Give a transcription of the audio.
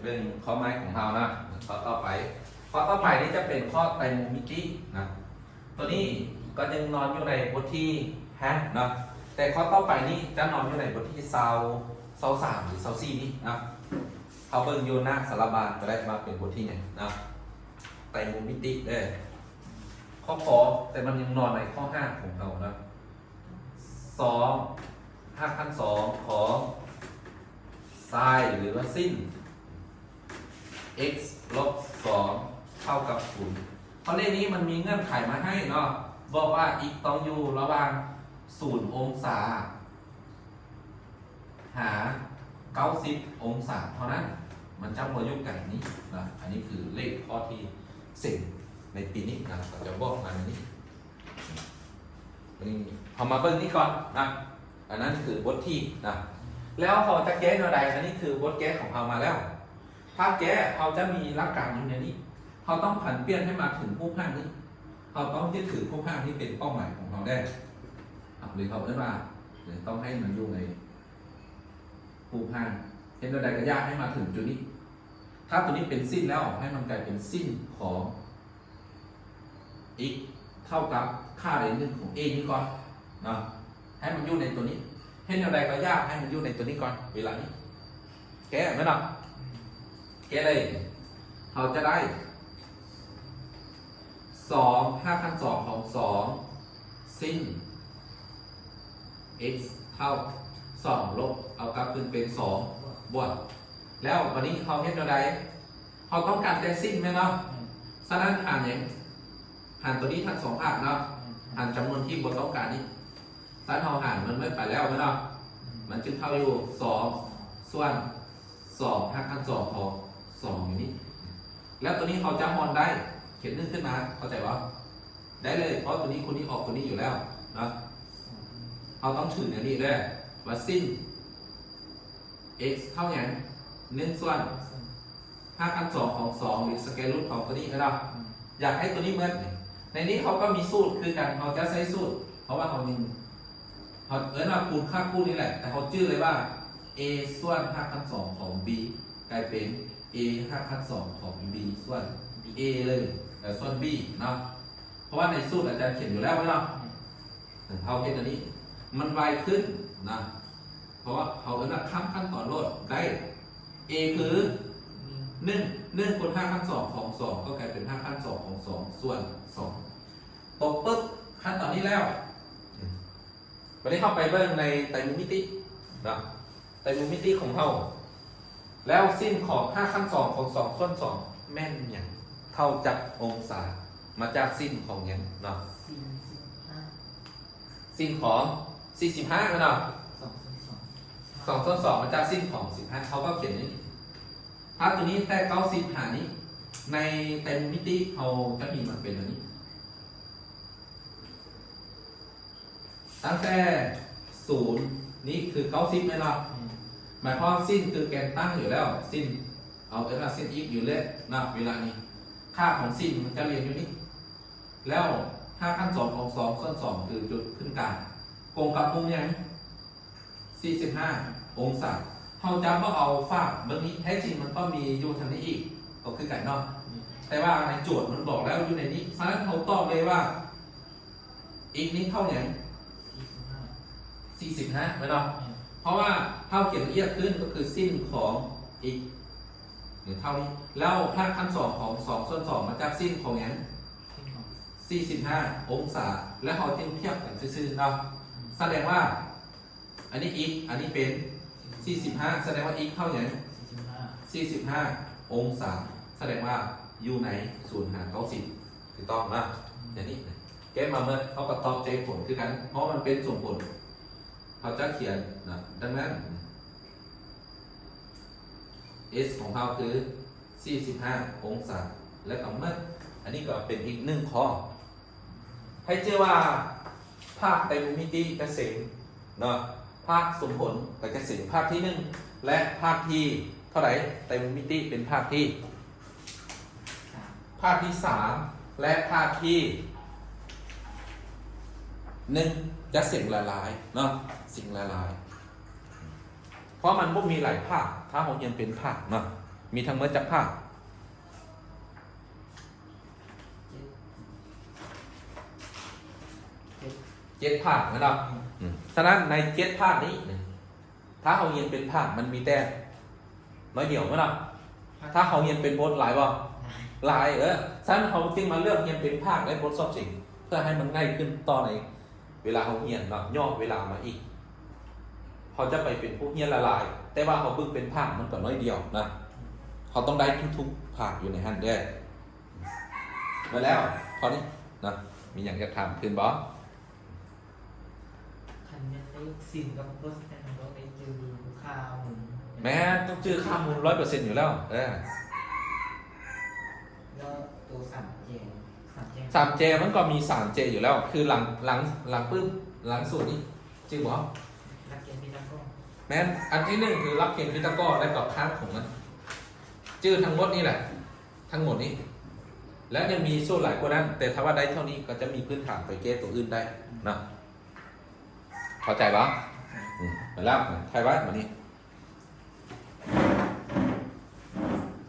ເບິ່ງຂໍ້ໃໝ່ຂອງເຮົານະ ຂໍ້ຕໍ່ໄປ. ຂໍ້ຕໍ່ໄປນີ້ຈະເປັນຂໍ້ໄຕມູມິຕິນະ. ຕົວນີ້ກໍຍັງນອນຢູ່ໃນບົດທີຫ້າເນາະ, ແຕ່ຂໍ້ຕໍ່ໄປນີ້ຈະນອນຢູ່ໃນບົດທີຊາວ ຊາວສາມ ຫຼື ຊາວສີ່ນີ້ນະ. ເຮົາເບິ່ງຢູ່ໜ້າສາລະບານກໍໄດ້ວ່າເປັນບົດທີຫຍັງນະ, ໄຕມູມິຕິເດີ້. ຂໍ້ ຂ ແຕ່ມັນຍັງນອນໃນຂໍ້ຫ້າຂອງເຮົານະ. ສອງ ຮາກຂັ້ນສອງຂອງ sin ຫຼືວ່າ sin x ລົບສອງເທົ່າກັບສູນ. ເພາະເລກນີ້ມັນມີເງື່ອນໄຂມາໃຫ້ເນາະ, ບອກວ່າ x ຕ້ອງຢູ່ລະຫວ່າງສູນອົງສາຫາເກົ້າສິບອົງສາເທົ່ານັ້ນ, ມັນຈະບໍ່ຢູ່ໄກນີ້ນະ. ອັນນີ້ຄືເລກຂໍ້ທີ່ເສັງໃນປີນີ້ນະ, ເຂົາຈະບອກມາແນວນີ້. ອັນນີ້ເຮົາມາເບິ່ງນີ້ກ່ອນນະ, ອັນນັ້ນຄືບົດທີນະ. ແລ້ວເຮົາຈະແກ້ແນວໃດ? ອັນນີ້ຄືບົດແກ້ຂອງເຮົາມາແລ້ວ. ຖ້າແກ້ ເຮົາຈະມີຫຼັກການຢູ່ໃນນີ້, ເຮົາຕ້ອງຜັນປ່ຽນໃຫ້ມາເຖິງຮູບຮ່າງນີ້. ເຮົາຕ້ອງຍຶດຖືຮູບຮ່າງນີ້ເປັນເປົ້າໝາຍຂອງເຮົາແດ່, ຫຼືເຮົາເອີ້ນວ່າ ຕ້ອງໃຫ້ມັນຢູ່ໃນຮູບຮ່າງ. ເຮັດແນວໃດກໍຢາກໃຫ້ມາເຖິງຈຸດນີ້. ຖ້າຕົວນີ້ເປັນ sin ແລ້ວ ໃຫ້ມັນກາຍເປັນ sin ຂອງ x ເທົ່າກັບຄ່າໃດໜຶ່ງຂອງ a ນີ້ກ່ອນເນາະ, ໃຫ້ມັນຢູ່ໃນຕົວນີ້. ເຮັດແນວໃດກໍຢາກໃຫ້ມັນຢູ່ໃນຕົວນີ້ກ່ອນເວລານີ້. ແກ້ແມ່ນເນາະ? ແກ້ເລີຍ. ເຮົາຈະໄດ້ ສອງ ຮາກຂັ້ນສອງຂອງສອງ sin x ເທົ່າສອງລົບ ເອົາກັບຄືນເປັນສອງບວກ. ແລ້ວບັດນີ້ເຮົາເຮັດແນວໃດ? ເຮົາຕ້ອງການແຕ່ sin ແມ່ນເນາະ? ອືມ. ສະນັ້ນຫານຫຍັງ? ຫານຕົວນີ້ທັງສອງພາກເນາະ, ອືມ, ຫານຈຳນວນທີ່ບໍ່ຕ້ອງການນີ້. ສະນັ້ນເຮົາຫານມັນໝົດໄປແລ້ວແມ່ນເນາະ? ອືມ. ມັນຈຶ່ງເທົ່າຢູ່ສອງສ່ວນສອງ ຮາກຂັ້ນສອງຂອງສອງຢູ່ນີ້. ແລ້ວຕົວນີ້ເຮົາຈະຮ່ອນໄດ້ ຂຽນໜຶ່ງຂຶ້ນມາ, ເຂົ້າໃຈບໍ່? ໄດ້ເລີຍ, ເພາະຕົວນີ້ຄູນນີ້ອອກຕົວນີ້ຢູ່ແລ້ວເນາະ. ເຮົາຕ້ອງຖືແນວນີ້ເດີ້ ວ່າ sin x ເທົ່າຫຍັງ? ໜຶ່ງສ່ວນຮາກຂັ້ນສອງຂອງສອງ ຫຼື square root ຂອງຕົວນີ້ເນາະ. ອືມ. ຢາກໃຫ້ຕົວນີ້ໝົດ. ໃນນີ້ເຮົາກໍມີສູດຄືກັນ, ເຮົາຈະໃຊ້ສູດ ເພາະວ່າເຮົາມີ ເຮົາເອີ້ນວ່າຄູນຄ່າຄູ່ນີ້ແຫຼະ, ແຕ່ເຮົາຈື່ເລີຍວ່າ a ສ່ວນຮາກຂັ້ນສອງຂອງ b ກາຍເປັນ a ຮາກຂັ້ນສອງຂອງ b ສ່ວນ a ເລີຍ, ເອີ ສ່ວນ b ເນາະ. ເພາະວ່າໃນສູດອາຈານຂຽນຢູ່ແລ້ວເນາະ. ອືມ. ເຮົາເຮັດອັນນີ້ ມັນໄວຂຶ້ນນະ, ເພາະວ່າເຮົາເອີ້ນວ່າຂ້າມຂັ້ນຕອນໂລດ. ໄດ້ a ຄື ໜຶ່ງ ໜຶ່ງ ໜຶ່ງຄູນຮາກຂັ້ນສອງຂອງສອງ ກໍກາຍເປັນຮາກຂັ້ນສອງຂອງສອງສ່ວນສອງ. ຕົກປຶບ ຂັ້ນຕອນນີ້ແລ້ວ. ບັດນີ້ເຮົາໄປເບິ່ງໃນໄຕມູມິຕິເນາະ, ໄຕມູມິຕິຂອງເຮົາ. ແລ້ວ sin ຂອງຮາກຂັ້ນສອງຂອງສອງສ່ວນສອງແມ່ນຫຍັງ? ເທົ່າຈັກອົງສາ ມາຈາກ sin ຂອງຫຍັງເນາະ? ສີ່ສິບຫ້າ. sin ຂອງສີ່ສິບຫ້າແມ່ນບໍ່? ສອງສ່ວນສອງ ສອງສ່ວນສອງມາຈາກ sin ຂອງສິບຫ້າ. ເຮົາກໍຂຽນນີ້ ຖ້າຕົວນີ້ແຕ່ເກົ້າສິບຫານີ້ ໃນໄຕມູມິຕິເຮົາຈະມີມັນເປັນອັນນີ້. ຕັ້ງແຕ່ສູນນີ້ຄືເກົ້າສິບແມ່ນບໍ່? ອືມ. ໝາຍຄວາມ sin ຄືແກນຕັ້ງຢູ່ແລ້ວ, sin ເອົາເອີ້ນວ່າ sin x ຢູ່ເລີຍນະ ເວລານີ້. ຄ່າຂອງ sin ມັນຈະລຽນຢູ່ນີ້. ແລ້ວຮາກຂັ້ນສອງຂອງສອງສ່ວນສອງຄືຈຸດຂຶ້ນກາງ ກົງກັບມຸມຫຍັງ? ສີ່ສິບຫ້າອົງສາ. ເຮົາຈະບໍ່ເອົາຝາເບິ່ງນີ້, ແທ້ຈິງມັນກໍມີຢູ່ທາງນີ້ອີກ ກໍຄືກັນເນາະ. ອືມ. ແຕ່ວ່າໃນໂຈດມັນບອກແລ້ວຢູ່ໃນນີ້, ສະນັ້ນເຮົາຕອບເລີຍວ່າ x ນີ້ເທົ່າຫຍັງ? ສີ່ສິບຫ້າ ແມ່ນບໍ່? ອືມ. ເພາະວ່າເຮົາຂຽນລະອຽດຂຶ້ນກໍຄື sin ຂອງ x ນີ້ເທົ່ານີ້. ແລ້ວຮາກຂັ້ນສອງຂອງສອງສ່ວນສອງມາຈາກ sin ຂອງຫຍັງ? sin ຂອງ ສີ່ສິບຫ້າອົງສາ. ແລ້ວເຮົາຈຶ່ງທຽບກັນຊື່ໆເນາະ. ອືມ. ສະແດງວ່າ ອັນນີ້ x ອັນນີ້ເປັນສີ່ສິບຫ້າ ສະແດງວ່າ x ເທົ່າຫຍັງ? ສີ່ສິບຫ້າ ສີ່ສິບຫ້າອົງສາ. ສະແດງວ່າຢູ່ໃນສູນຫາເກົ້າສິບ ຖືກຕ້ອງນະ? ອືມ. ຢ່າງນີ້ ແກ້ມາເໝິດ ເຮົາກໍຕອບໃຈຜົນຄືກັນ ເພາະມັນເປັນສົມຜົນ ເຮົາຈະຂຽນນະ. ດັ່ງນັ້ນ s ຂອງເຮົາຄື ສີ່ສິບຫ້າອົງສາ ແລະກໍເໝິດ. ອັນນີ້ກໍເປັນອີກໜຶ່ງຂໍ້. ໃຫ້ຈື່ວ່າພາກໄຕມູມິຕິຈະເສັງເນາະ, ພາກສົມຜົນກໍຈະເສັງ, ພາກທີໜຶ່ງ ແລະ ພາກທີເທົ່າໃດ? ໄຕມູມິຕິເປັນພາກທີ ພາກທີສາມ ແລະ ພາກທີໜຶ່ງ ຈະເສັງຫຼາຍໆເນາະ, ເສັງຫຼາຍໆ. ເພາະມັນບໍ່ມີຫຼາຍພາກ ຖ້າເຮົາຮຽນເປັນພາກເນາະ. ມີທັງໝົດຈັກພາກ? ເຈັດ ເຈັດພາກແມ່ນບໍ່? ອືມ ສະນັ້ນໃນເຈັດພາກນີ້ ຖ້າເຮົາຮຽນເປັນພາກ ມັນມີແຕ່ໜ້ອຍດຽວແມ່ນບໍ່? ຖ້າເຮົາຮຽນເປັນບົດຫຼາຍບໍ່? ຫຼາຍ ເອີ ສະນັ້ນເຮົາຈຶ່ງມາເລືອກຮຽນເປັນພາກ ແລະ ບົດສອບເສັງ ເພື່ອໃຫ້ມັນງ່າຍຂຶ້ນຕໍ່ໃນເວລາເຮົາຮຽນເນາະ ຫຍໍ້ເວລາມາອີກ. ເຮົາຈະໄປເປັນຜູ້ຮຽນຫຼາຍໆ ແຕ່ວ່າເຮົາເບິ່ງເປັນພາກມັນກໍໜ້ອຍດຽວນະ. ເຮົາຕ້ອງໄດ້ທຸກໆພາກຢູ່ໃນຫັ້ນເດີ້. ໝົດແລ້ວ ເທົ່ານີ້ນະ. ມີຫຍັງຢາກຖາມຄືນບໍ່? ຄັນແມ່ນເລກສິນກັບໂຄສແມ່ນຕ້ອງໄດ້ຈື່ຄ່າມູນ. ແມ່ນ ຕ້ອງຈື່ຄ່າມູນຮ້ອຍເປີເຊັນຢູ່ແລ້ວ. ເອີ ແລ້ວໂຕສາມແຈ ສາມແຈ ສາມແຈມັນກໍມີສາມແຈຢູ່ແລ້ວ ຄືຫຼັງ ຫຼັງ ຫຼັງປຶ້ມ ຫຼັງສູດນີ້ ຈື່ບໍ່? ຫຼັກເກນພີທາກໍ. ແມ່ນ ອັນທີໜຶ່ງຄືຫຼັກເກນພີທາກໍ ແລະ ກັບຂ້າງຂອງມັນ ຈື່ທັງໝົດນີ້ແຫຼະ ທັງໝົດນີ້ ແລ້ວຍັງມີສູດຫຼາຍກວ່ານັ້ນ ແຕ່ຖ້າວ່າໄດ້ເທົ່ານີ້ກໍຈະມີພື້ນຖານໄປແກ້ຕົວອື່ນໄດ້ເນາະ. ເຂົ້າໃຈບໍ່? ອືມ ໄປແລ້ວ ຖ່າຍໄວ້ບາດນີ້.